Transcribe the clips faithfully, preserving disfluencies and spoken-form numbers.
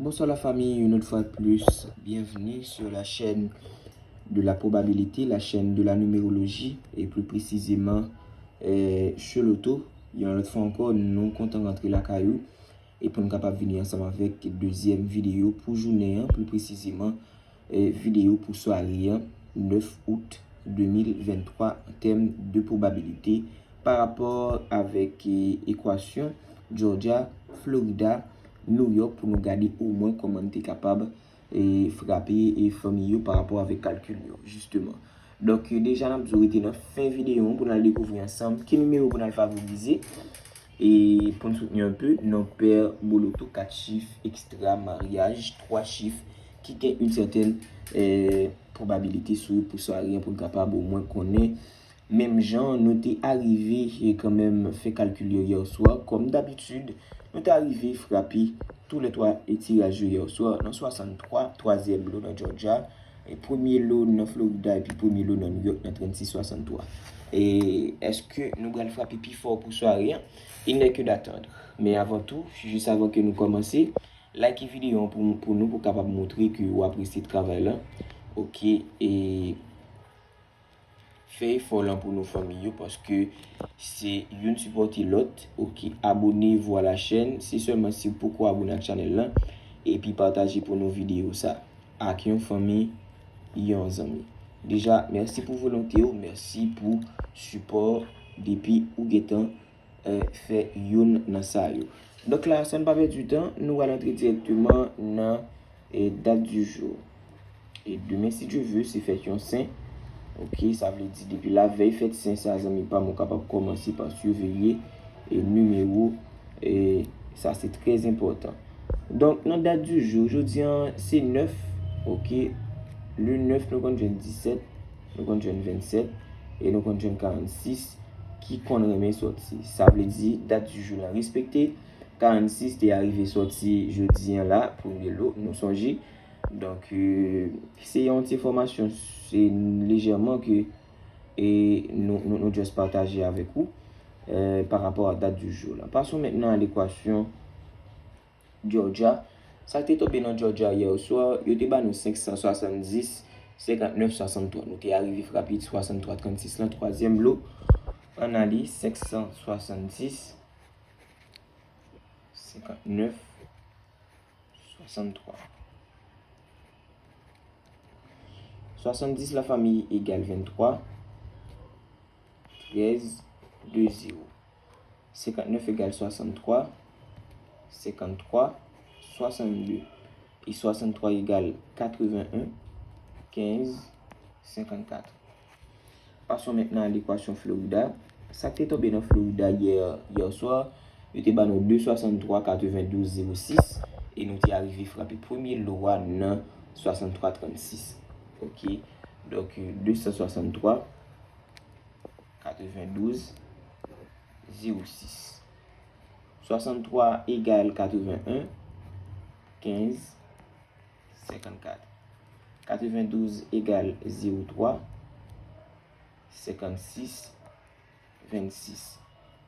Bonsoir la famille, une autre fois de plus, bienvenue sur la chaîne de la probabilité, la chaîne de la numérologie, et plus précisément euh, chez Loto. Yon lòt fwa ankò, nou kontan rantre lakay ou e pou n kapab vini ansanm avèk dezyèm videyo pou jounen an, pli presizeman, eh, videyo pou sware an, nèf out de mil venntwa, an tèm de probabilite pa rapò avèk eh, ekwasyon Georgia, Florida, New York, pou nou gade omwen kòman n te kapab e frape e fanmi yo pa rapò avèk kalkil yo, jisteman. Donk, deja n ap di w rete nan fen videyo an pou n al dekouvri ansanm ki nimewo pou n al favorize e pou n soutni un peu non pè boloto kat chif, ekstra, maryaj, twa chif ki gen une certaine eh, probabilité sou pou sware an pou n kapab omwen konnen Menm jan nou te arive e kanmenm fè kalkil yo yè swa, kòm dabitid, nou te arive frape tou lè twa e tiraj yo yè swa nan swasanntwa, twazyèm lo nan Georgia, e premye lo nan Florida epi premye lo nan New York nan trannsis swasanntwa. E èske nou pral frape pi fò pou sware an? Il n'est que d'attendre. Men avan tou, jis avan ke nou kòmanse, like videyo an pou, pou nou pou kapab montre ke w apresye travay la. Oke, e Fè efò lan pou nou fanmi yo paske se youn sipòte lòt. Oke, abone vwa la chèn. Se sèlman si w poko abone ak chanèl lan. Epi pataje pou nou videyo sa ak yon fanmi, yon zanmi. Deja, mèsi pou volonte w, mèsi pou sipò depi ou gentan eh, fè youn nan sa yo. Donk la, san n pa pèdi tan, nou pral antre dirèkteman nan eh, dat di jou. E demen, si Dye ve, se fèt yon sen. Oke, sa vle di depi lavèy fèt sen sa, zanmi pa m, ou kapab kòmanse pa siveye e nimewo. E sa se trè enpòtan. Donk, nan dat di jou, jodi an se nèf. Oke, le nèf, nou konn jwenn disèt, nou konn jwenn vennsèt, e nou konn jwenn karannsis ki konn renmen sòti. Sa vle di, dat di jou lan respekte. Karannsis te arive sòti jodi an la, premye lo, nou sonje. Donk, eh, se yon ti enfòmasyon, se lejèman ke e nou, nou, nou just pataje avèk ou eh, pa rapò a dat di jou lan. Passons maintenant à l'équation Georgia. Sa k te tonbe nan Georgia yè swa, yo te ba nou senk san swasanndis, senkantnèf, swasanntwa. Nou te arive frape swasanntwa trannsis lan, twazyèm lo. Ann ale, senk san swasanndis, senkantnèf, swasanntwa. Swasanndis la fanmi egal venntwa, trèz, de, zewo. Senkantnèf egal swasanntwa, senkanntwa, swasannde. E swasanntwa egal katreven en, kenz, senkannkat. Passons maintenant à l'équation Florida. Sa k te tonbe nan Florida yè, yè swa, yo te ba nou de swasanntwa katrevendouz zewo sis, e nou te arive frape premye lo a nan swasanntwa trannsis. Oke, donk, de san swasanntwa katrevendouz zewo sis. Swasanntwa egal katreven en, kenz, senkannkat. Katrevendouz egal zewo twa, senkannsis, vennsis.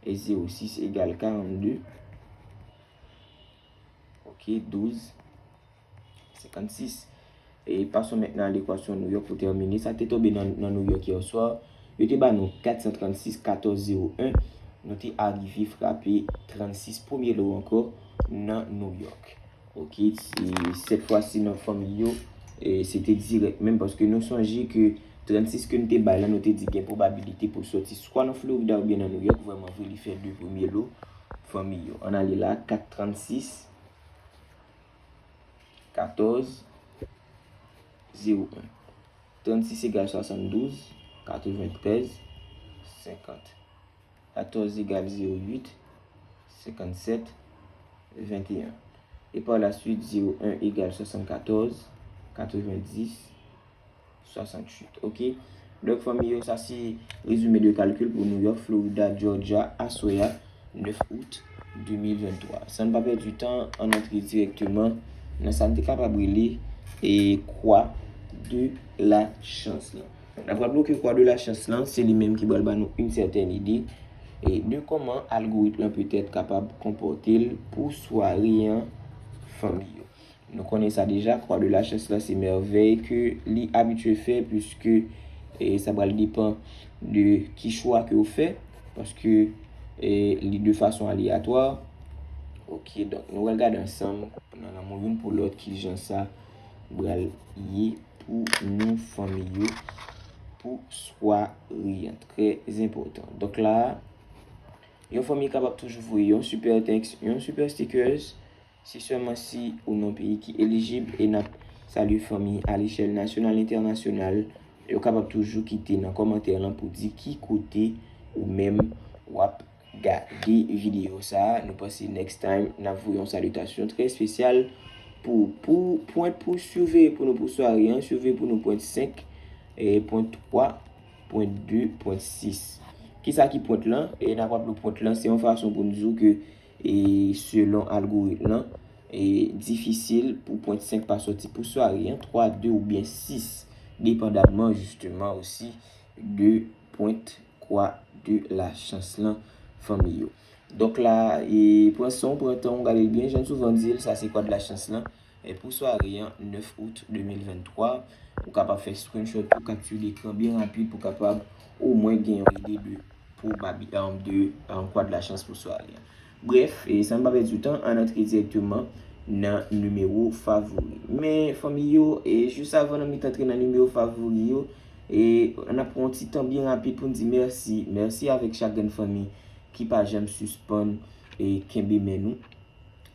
E zewo sis egal karannde. Oke, douz, senkannsis. E passons maintenant à l'équation New York pou tèmine. Sa te tonbe nan, nan New York yè swa. Yo te ba nou kat san trannsis, katòz zewo en. Nou te arive frape trannsis premye lo ankò nan New York. Oke, se, sèt fwa si nan fanmi yo, e, se te dirèk menm paske nou sonje ke trannsis ke n te bay la, nou te di gen pwobabilite pou l sòti swa nan Florida oubyen nan New York. Vrèman vre, li fè de premye lo fanmi yo. Ann ale la, kat trannsis, katòz, zewo en. Trannsis egal swasanndouz, katreventrèz, senkant. Katòz egal zewo uit, senkannsèt, venteyen. E pa la swit, zewo en egal swasannkatòz, katrevendis, swasantuit. Oke? Donk, fanmi yo, sa se rezime de kalkil pou New York, Florida, Georgia, aswè a, nèf out de mil venntwa. San n pa pèdi tan, ann antre dirèkteman nan sa n te kapab rele e kwa de la chans lan. N ap raple w ke kwa de la chans lan, se li menm ki pral ba nou yon sètèn ide e de kòman algoritm lan petèt kapab konpòte l pou sware an fanmi yo. Nou konnen sa deja, Croix de la Chance la se mèvèy ke li abitye fè, puiske e, sa pral depann de ki chwa ke w fè, paske e, li de fason aleyatwa. Ok, donk nou pral gade ansanm nan lanmou youn pou lòt ki jan sa pral ye pou nou fanmi yo pou sware an. Trè enpòtan. Donk la, yon fanmi kapab toujou voye yon super thanks, yon super stickers, se sèlman si ou nan peyi ki elijib e n ap salye fanmi a lechèl nasyonal, entènasyonal. Yo kapab toujou kite nan kòmantè lan pou di ki kote ou menm w ap gade videyo sa a. Nou panse next time n ap voye yon salitasyon trè espesyal pou, pou pwent pou siveye pou nou pou sware an, siveye pou nou pwent senk, e pwent twa, pwent de, pwent sis. Kisa ki pwent lan? E n ap raple w pwent lan, se yon fason pou n di w ke e selon algoritm lan, e difisil pou pwent senk pa sòti pou sware an, twa, de oubyen sis, depandamman jisteman osi de pwent Croix de la Chance lan, fanmi yo. Donk la, e pran san w, pran tan w, gade l byen, jan n souvan di l, sa se Croix de la Chance lan. E pou sware an, nèf out de mil venntwa, ou kapab fè screenshot ou capture d'écran byen rapid pou kapab omwen gen yon ide de pwobabi-, um, de, um, Croix de la Chance pou sware an. Brèf, e san n pa pèdi tan, ann antre dirèkteman nan nimewo favori. Men, fanmi yo, e jis avan nou met antre nan nimewo favori yo, e n ap pran yon ti tan byen rapid pou n di mèsi. Mèsi avèk chak grenn fanmi ki pa janm sispann e kenbe men nou,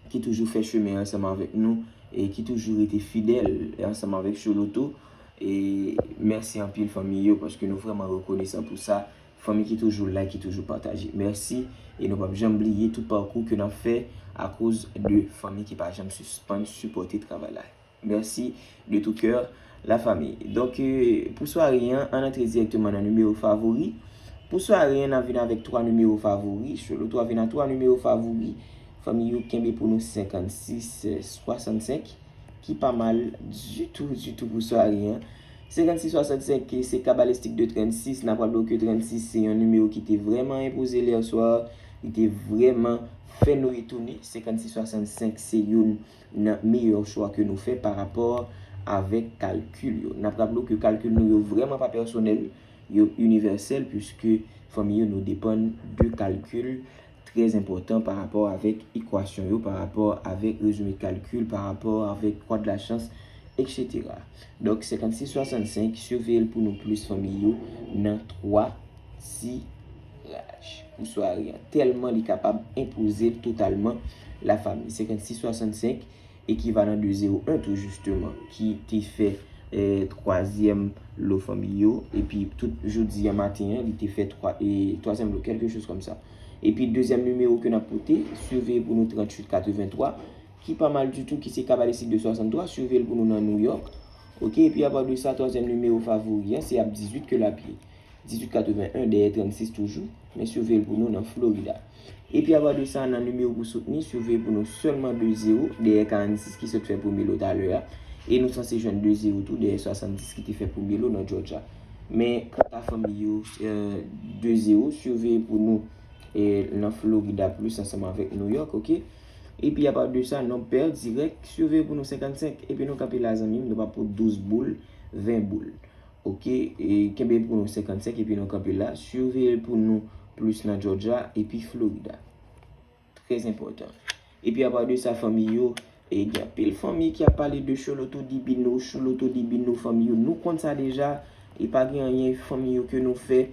ki toujou fè chemen ansanm avèk nou e ki toujou rete fidèl ansanm avèk Choloto. E mèsi anpil fanmi yo, paske nou vrèman rekonesan pou sa. Fanmi ki toujou like, ki toujou pataje, mèsi. E nou p ap janm bliye tout pakou ke n ap fè akoz de fanmi ki pa janm sispann sipòte travay la. Mèsi de tout cœur, la famille. Donk, e, pou sware an, ann antre dirèkteman nan nimewo favori. Pou sware an, n ap vin avèk twa nimewo favori. Choloto a vin a twa nimewo favori. Fanmi yo kenbe pou nou senkannsis swasannsenk, ki pa mal ditou, ditou pou sware an. Senkannsis swasannsenk, se kabalistik de trannsis. N ap raple w ke trannsis se yon nimewo ki te vrèman enpoze l yè swa. Li te vrèman fè nou etone. Senkannsis swasannsenk se youn nan meyè chwa ke nou fè pa rapò avèk kalkil yo. N ap raple w ke kalkil nou yo vrèman pa pèsonèl, yo inivèsèl, puiske fanmi yo nou depann de kalkil trè enpòtan pa rapò avèk ekwasyon yo, pa rapò avèk rezime kalkil, pa rapò avèk kwa de la chans, etsetera. Donk, senkannsis swasannsenk, siveye l pou nou plis fanmi yo nan twa tiraj pou sware an. Tèlman li kapab enpoze l totalman, la famille. Senkannsis swasannsenk, ekivalan de zewo en tou jisteman, ki te fè, e, twazyèm lo fanmi yo, epi tout jodi an maten an, li te fè twa, e, twazyèm lo, quelque chose comme ça. Epi dezyèm nimewo ke n ap pote, siveye pou nou tranntuit katrevenntwa, ki pa mal ditou, ki se kabalistik de swasanntwa, siveye l pou nou nan New York. Ok, epi apa de sa, twazyèm nimewo favori an, se ap dizuit ke l ap ye. Dizuit katreven en dèyè trannsis toujou, men siveye l pou nou nan Florida. Epi apa de sa, nan nimewo pou soutni, siveye pou nou sèlman de zewo dèyè karannsis ki sot fè premye lo talè a. E nou sanse jwenn de zewo tou dèyè swasanndis ki te fè premye lo nan Georgia. Men kanta fanmi yo, e, de zewo, siveye pou nou, e, nan Florida plis ansanm avèk New York, ok? Epi apa de sa, nonb pè dirèk, siveye pou nou senkannsenk. Epi nou kanpe la, zanmi m, nou pa pou douz boul, ven boul. Ok, e kenbe pou nou senkannsenk, epi nou kanpe la. Siveye pou nou plis nan Georgia epi Florida. Trè enpòtan. Epi apa de sa, fanmi yo, e gen anpil fanmi ki ap pale de Choloto Dibino, Choloto Dibino, fanmi yo. Nou konn sa deja, e pa gen anyen, fanmi yo, ke nou fè,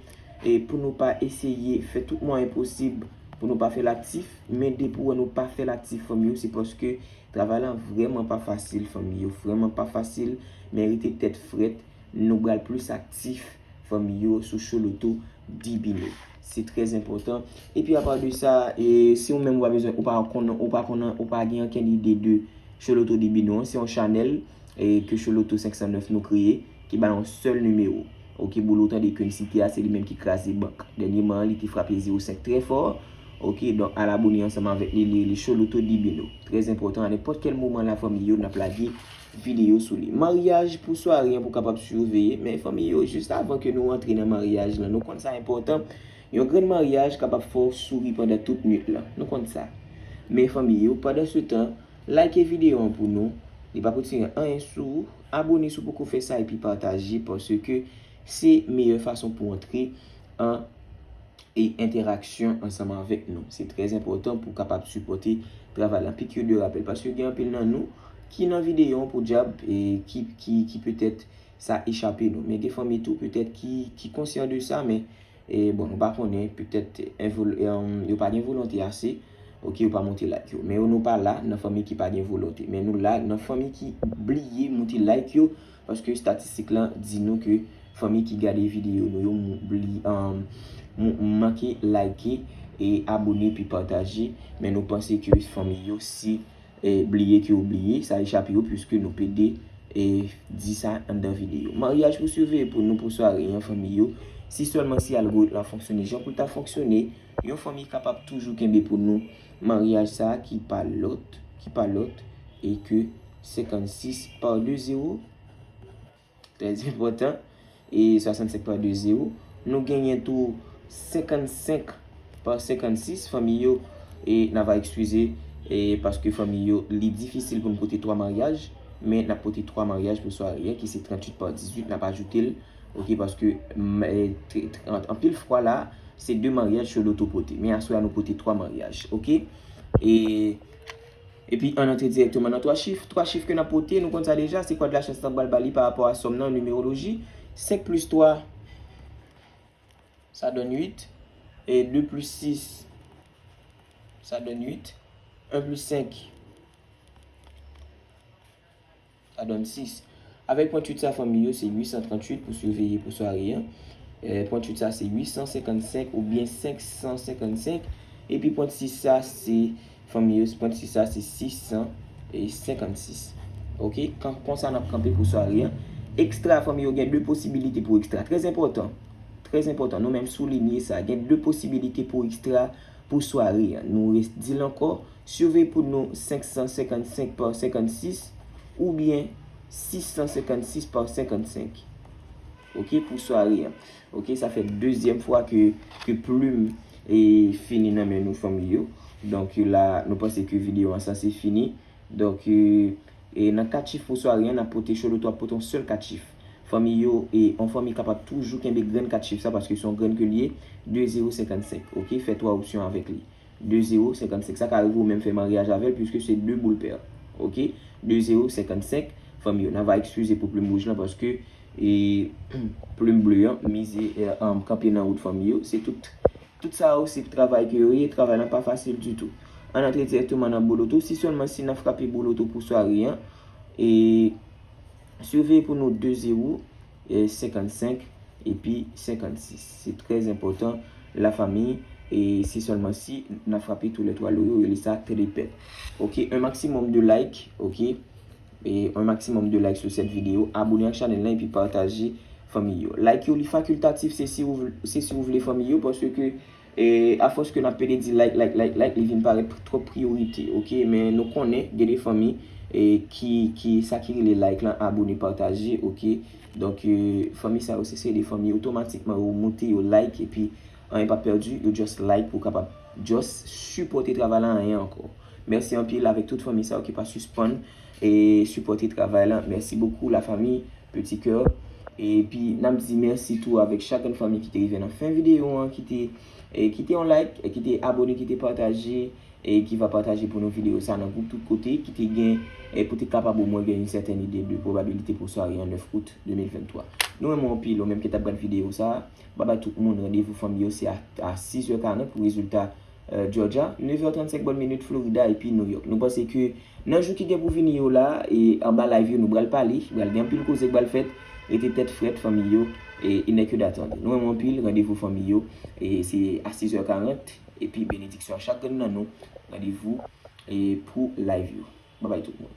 e pou nou pa eseye fè tout mwayen posib pou nou pa fè l aktif, men depi w wè nou pa fè l aktif, fanmi yo, se paske travay la vrèman pa fasil, fanmi yo, vrèman pa fasil, men rete tèt frèt, nou pral plis aktif, fanmi yo, sou Choloto Dibino. Se trè enpòtan. Epi apa de sa, e, si ou menm ou pa bezwen, ou pa konnen, ou pa konnen, ou pa gen okenn ide de Choloto Dibino an, se yon chanèl, e, ke Choloto senk san nèf nou kreye, ki bay yon sèl nimewo. Ok, boul ou tande ke n site a, se li menm ki kraze bank. Dènyèman, li te frape zewo senk trè fò. Ok, donk, al abone ansanm avèk li, li, li Choloto Dibino. Trè enpòtan, a nenpòt kèl moman, la fanmi yo, n ap lage videyo sou li. Maryaj pou sware an pou kapab siveye, men fanmi yo, jis avan ke nou antre nan maryaj lan, nou konn sa enpòtan. Yon grenn maryaj kapab fè w souri pandan tout nwit lan. Nou konn sa. Men fanmi yo, pandan se tan, like videyo an pou nou, Li p ap retire anyen sou ou. Abone si w poko fè sa epi pataje, paske se meyè fason pou antre an e entèraksyon ansanm avèk nou. Se trè enpòtan pou w kapab sipòte travay la. Piqûre de rappel, paske gen anpil nan nou ki nan videyo an podyab e ki, ki, ki petèt sa echape nou. Men gen fanmi tou petèt ki, ki konsyan de sa, men e, bon, nou pa konnen, petèt envol- em, yo pa gen volonte ase, oke, yo pa monte like yo. Men yo, nou pa la nan fanmi ki pa gen volonte. Men nou la nan fanmi ki bliye monte like yo, paske estatistik lan di nou ke fanmi ki gade videyo nou yo mou- bli- em, mou- manke like e abone epi pataje, men nou panse ke fanmi yo si e, bliye ke yo bliye, sa echape yo, piske nou pede e, di sa anndan videyo. Maryaj pou siveye pou nou pou sware an fanmi yo. Si sèlman si algoritm la fonksyone jan pou l ta fonksyone, yon fanmi kapab toujou kenbe pou nou maryaj sa ki pa lòt, ki pa lòt e ke senkannsis pa de zewo. Trè enpòtan. E swasannsenk pa de zewo. Nou genyen tou senkannsenk pa senkannsis. Fanmi yo, e n ava eskize, e paske fanmi yo, li difisil pou n pote twa maryaj, men n ap pote twa maryaj pou sware an, ki se tranntuit pa dizuit, n ap ajoute l, oke, paske, m, e, tr- tr- anpil fwa la, se de maryaj Choloto pote, men aswè a nou pote twa maryaj, oke? E Epi, ann antre dirèkteman nan twa chif. Twa chif ke n ap pote, nou konn sa deja, se kwa de lachans lan pral ba li pa rapò a sòm nan, nimeroloji. Senk plis twa, sa donn uit. E de plis sis, sa donn uit. En plis senk, sa donn sis. Avèk pwent uit sa, fanmi yo, se uit san tranntuit pou siveye pou sware an. E, pwent uit sa, se uit san senkannsenk oubyen senk san senkannsenk. Epi pwent sis sa, se, fanmi yo, pwent sis sa, se sis san senkannsis. Oke? Kan- konsa n ap kanpe pou sware an. Ekstra, fanmi yo, gen de posibilite pou ekstra. Trè enpòtan. Trè enpòtan. Nou menm soulinye sa. Gen de posibilite pou ekstra pou sware an. Nou re- di l ankò, siveye pou nou senk san senkannsenk pa senkannsis oubyen sis san senkannsis pa senkannsenk. Oke, pou sware an. Oke, sa fè dezyèm fwa ke, ke plim e fini nan men nou fanmi yo. Donk la, nou panse ke videyo an sanse fini. Donk, e, e nan kat chif pou sware an, n ap pote Choloto ap pote yon sèl kat chif. Fanmi yo, e yon fanmi kapab toujou kenbe grenn kat chif sa, paske se yon grenn ke l ye, de zewo senkannsenk. Oke, fè twa opsyon avèk li. De zewo senkannsenk. Sa ka rive ou menm fè maryaj avè l, piske se de boul pè. Oke, de zewo senkannsenk. Fanmi yo, n ava eskize pou plim wouj lan, paske, e, plim ble an, mize, e, kanpe nan wout fanmi yo. Se tout Tout sa yo se travay ke yo ye, travay lan pa fasil ditou. Ann antre dirèkteman nan bouloto, si sèlman si n ap frape bouloto pou sware an, e siveye pou nou de zewo, e senkannsenk epi senkannsis. Se trè enpòtan, lafanmi, e si sèlman si n ap frape toulètwa lo yo, yo rele sa tripèt. Oke, un maximum de like, oke? E un maximum de like sou cette vidéo, abone ak chanèl lan epi pataje fanmi yo. Like yo, li fakiltatif, se si ou vle, se si ou vle fanmi yo, paske, e, afòs ke n ap pede di like, like, like, like, li vin parèt twòp priyorite, oke? Men nou konnen, gen de fanmi, e, ki, ki, sa ki rele like lan, abone, pataje, oke? Donk, e, fanmi sa yo, se, se de fanmi otomatikman, yo moute, yo like, epi anyen pa pèdi, yo just like pou kapab just sipòte travay la, anyen ankò. Mèsi anpil avèk tout fanmi sa yo ki pa sispann e sipòte travay la. Mèsi bokou, lafanmi, peti kè. Epi, n ap di mèsi tou avèk chak grenn fanmi ki te rive nan fen videyo an, ki te, e, kite yon like, e, ki te abone, ki te pataje, e ki va pataje pou nou videyo sa nan gwoup tout kote, ki te gen, e, pou te kapab omwen gen yon sètèn ide de pwobabilite pou sware an nèf out de mil venntwa. Nou renmen w anpil, ou menm ki t ap gad videyo sa. Babay tout moun, randevou fanmi yo se a, a sis è karant pou rezilta, e, Georgia, nèf è trannsenk bòn minit Florida epi New York. Nou panse ke nan jou ki gen pou vini yo la, e anba live yo, nou pral pale, pral gen anpil koze k pral fèt, rete tèt frèt fanmi yo, e il n'est que d'attendre. Nou renmen w anpil, randevou fanmi yo, e se a sis è karant, epi benediksyon a chak grenn nan nou, randevou, e pou live yo. Babay tout moun.